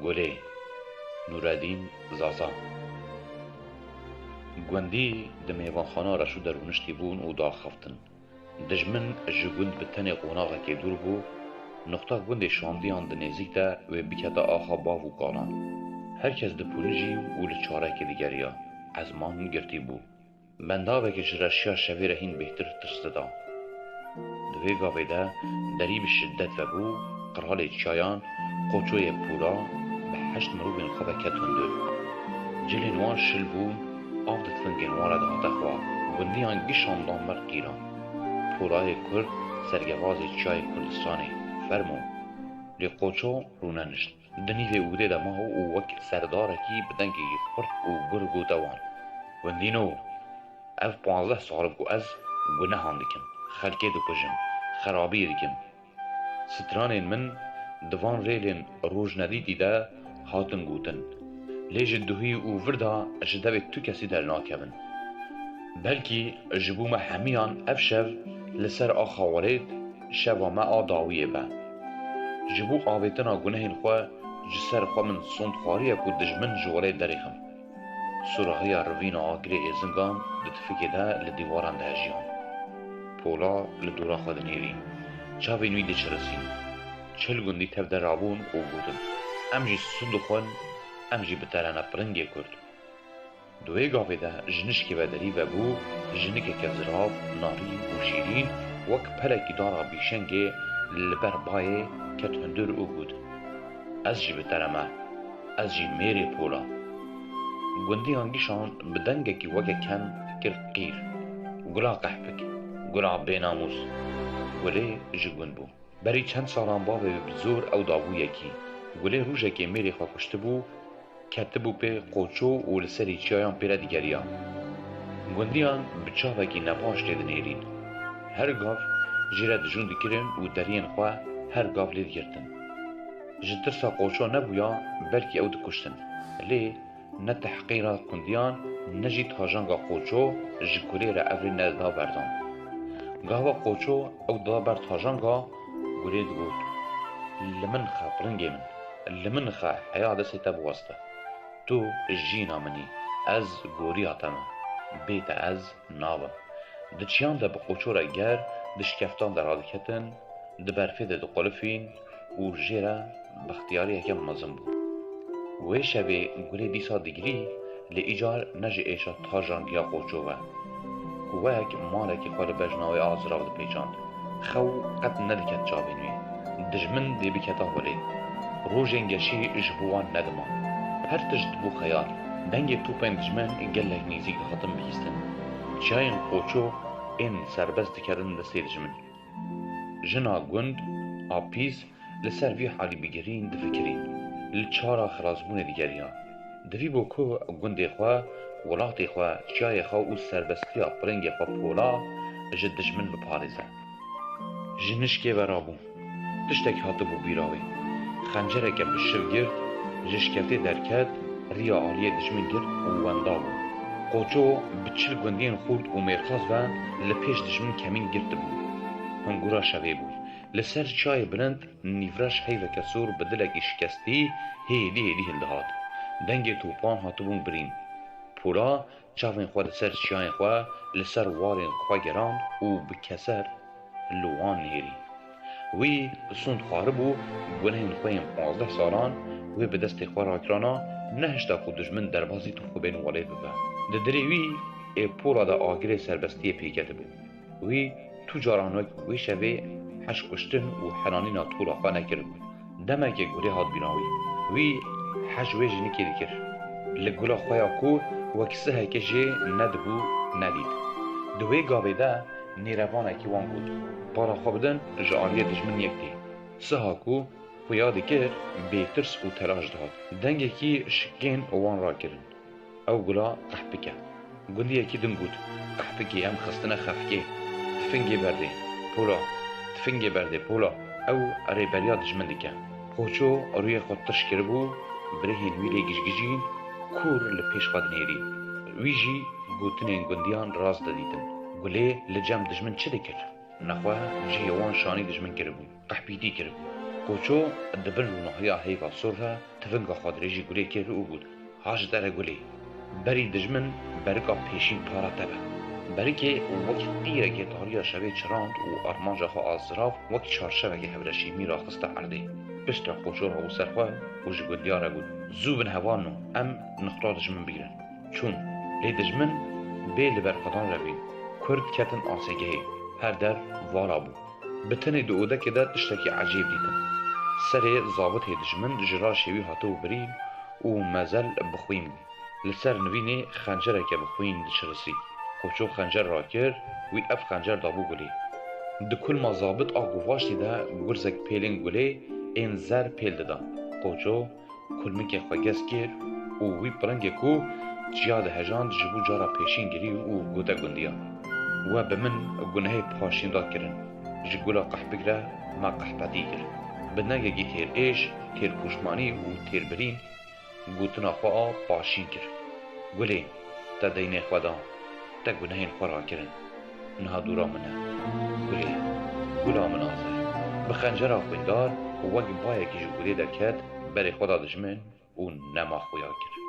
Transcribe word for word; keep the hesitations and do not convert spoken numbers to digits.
Gulê, Nûredîn Zaza. Gundî di mêvanxana re şû derûniştî bûn û daxiftin. Dijmin ji gund bi tenê qonaxekê dûr bû, nuqta gundê şandiyan di nêzîk de wê bikete axa bav û kalan. Her kes dipûnijî û li çarekê digeriya. Ezman girtî bû. Bendaveke ji reşiya şevê re hîn bêhtir tirs dida. Di vê gavê de derî bi şiddet vebû, qiralê çiyayan, qoçoyê Pûra, bi heşt mirovên xwe ve ket hundir. Cilên wan şil bûn, av di tifingên wan re dihate xwar. Gundiyan gişan dan ber qîran. Pûrayê Kurd sergevazê çiyayê Kurdistanê, fermo. Lê qoço rûnenişt. Di nîvê ûdê de ma û wek serdarekî bi dengekî xurt û gur gote wan: Gundîno, ev panzdeh sal e ku ez gunehan dikim, xelkê dikujim, xerabiyê dikim. Stranên min di van rêlên rojnedîtî de hatin gotin, lê ji duhî û vir de ji devê tu kesî dernakevin. Belkî ji bo me hemiyan ev şev li ser axa welêt şeva me a dawiyê be. Ji bo avêtina gunehên xwe ji ser xwe min sond xwariye ku dijmin ji welêt derêxim. Surahiya rivîna agirê êzingan di tifikê de li dîwaran dihejiyan. Pola li dora xwe dinêrî. Çavên wî diçirisîn. Çil gundî tev de rabûn û gotin: Em jî sund dixwin, em jî bi te re ne, piringê Kurd. Di wê gavê de ji nişkê ve derî vebû, jinikeke zirav, narîn û şîrîn, wek pelekî dara bîşengê li ber bayê ket hundir û got: Ez jî bi te re me, ez jî mêrê Pola. Gundiyan gişan bi dengekî weke kem kir qîr: Gula qehpik, gula bênamûs. Gulê ji gund bû. Berî çend salan bavê wê bi zor ew dabû yekî. Gulê rojekê mêrê xwe kuştibû, ketibû pê qoço û li serî çiyayan pê re digeriya. Gundiyan bi çavekî nebaş lê dinêrîn. Her gav jê re dijûn dikirin û deriyên xwe her gav lê digirtin. Ji tirsa qoço nebûya, belkî ew dikuştin. Lê ne tehqîra gundiyan, ne jî tajanga qoço ji gulê re ev rê nedida berdan. Gava qoço ew da ber tajanga, gulê digot: Li min xe, piringê min, li min xe, heya destê te biweste. Tu jîna min î, ez goriya te me. Bê te ez nabim. Di çiyan de bi qoço re ger di şikeftan de radiketin, di berfê de diqulifîn û jê re bextiyariyeke mezin bû. Wê şevê gulê dîsa digirî, lê îcar ne ji êşa tajangiya qoço ve, ku wek malekî xwe li bejna wê a zirav dipêçand. Xew qet nediket çavên wî. Dijmin dê biketa holê. Rojên geşî ji bo wan nediman. Her tişt bû xeyal. Dengê topên dijmin gelek nêzîk dihatin bihîstin. Çiyayên qoço ên serbest diketin destê dijmin. Jina gund a pîs li ser vî halî bigirîn difikirîn. Li çara xilasbûnê digeriya. Divî bo ku gundê xwe, welatê xwe, çiyayê xwe û serbestiya piringê xwe Pola ji dijmin biparêze. Ji nişkê ve rabû. Tiştek hatibû bîra wê. Xencereke bi şiv girt, ji şikeftê derket, riya aliyê dijmin girt û wenda bû. Qoço bi çil gundiyên xurt û mêrxas ve li pêş dijmin kemîn girtibû. Hingûra şevê bû. Li ser çiyayê bilind nîvreş heyveke sor bi dilekî şikestî hêdî hêdî hildihat. Dengê topan hatibûn birîn. Pola çavên xwe li ser çiyayên xwe, li ser warên xwe gerand û bi keser li wan nihêrî. Wî sond xwaribû, gunehên xwe yên panzdeh salan wê bi destê xwe rakirana, nehişta ku dijmin derbasî tûxibên welêt bibe. Di dilê wî ê Pola de agirê serbestiyê pêketibû. Wî tu caran wek wê şevê hej kuştin û helanîna tola xwe nekiribû. Demekê gulê hat bîra wî. Wî hej wê jinikê dikir. Li gula xwe ya ku wek siheke jê nedibû, nedît. Di wê gavê de nêrevanekî wan got: Bala xwe bidin, ji aliyê dijmin yek tê. Siha ku xuya dikir, bêtirs û telaş dihat. Dengekî şikên wan rakirin. Ew gula qehpik e. Gundiyekî din got: Qehpikê, em xistine xefkê. Tifingê berdê, Pola. Tifingê berdê, Pola. Ew rêberiya dijmin dike. Qoço rûyê xwe tirş kiribû, birêhên wî lê gijgijîn, kûr li pêş xwe dinêrî. Wî jî gotinên gundiyan rast didîtin. Gulê li cem dijmin çi dikir? Nexwe cihê wan şanî dijmin kiribû. Qehpîtî kiribû. Qoço di bin rûnahiya heyva sor re tivinga xwe dirêjî Gulê kir û got, "Ha ji te re Gulê! Berî dijmin berika pêşîn para te be." Berikê wek tîrekê tariya şevê çirand û armanca xwe a zirav wek çarşevekê hevreşîmî raxiste erdê. Piştre Qoço rabû ser xwe û ji gundiya re got, "Zû bin hevalno, em nixra dijmin bigirin." Çûn. Lê dijmin bê li ber qedan re bî. Kurd ketin asêgehê. Her der vala bû. Bi tenê di odekê de tiştekî ecêb dîtin. Serê zabitê dijmin ji raşê wî hatibû birîn û mezel bi xwîn bû. Li ser nivînê xencereke bi xwîn diçirisî. Qoço xencer rakir, wî ev xencer dabû Gulê. Di kulma zabit a guvaştî de gurzek pêlên Gulê ên zer pêl dida. Qoço kulmikê xwe gez kir û wî piringê ku çiya dihejand ji bo cara pêşîn girî û gote gundiya, "We bi min gunehê paşîn da kirin. Ji Gula qehpik re me qehpetî kir. Bi dengekî têr êş, têr poşmanî û têr birîn gotina xwe a paşîn kir. Gulê, te deynê xwe da, te gunehên xwe rakirin. Niha dûra min e. Gulê, Gula min aze." Bi xencera xwîndar wek bayekî ji Gulê derket, berê xwe da dijmin û nema xuya kir.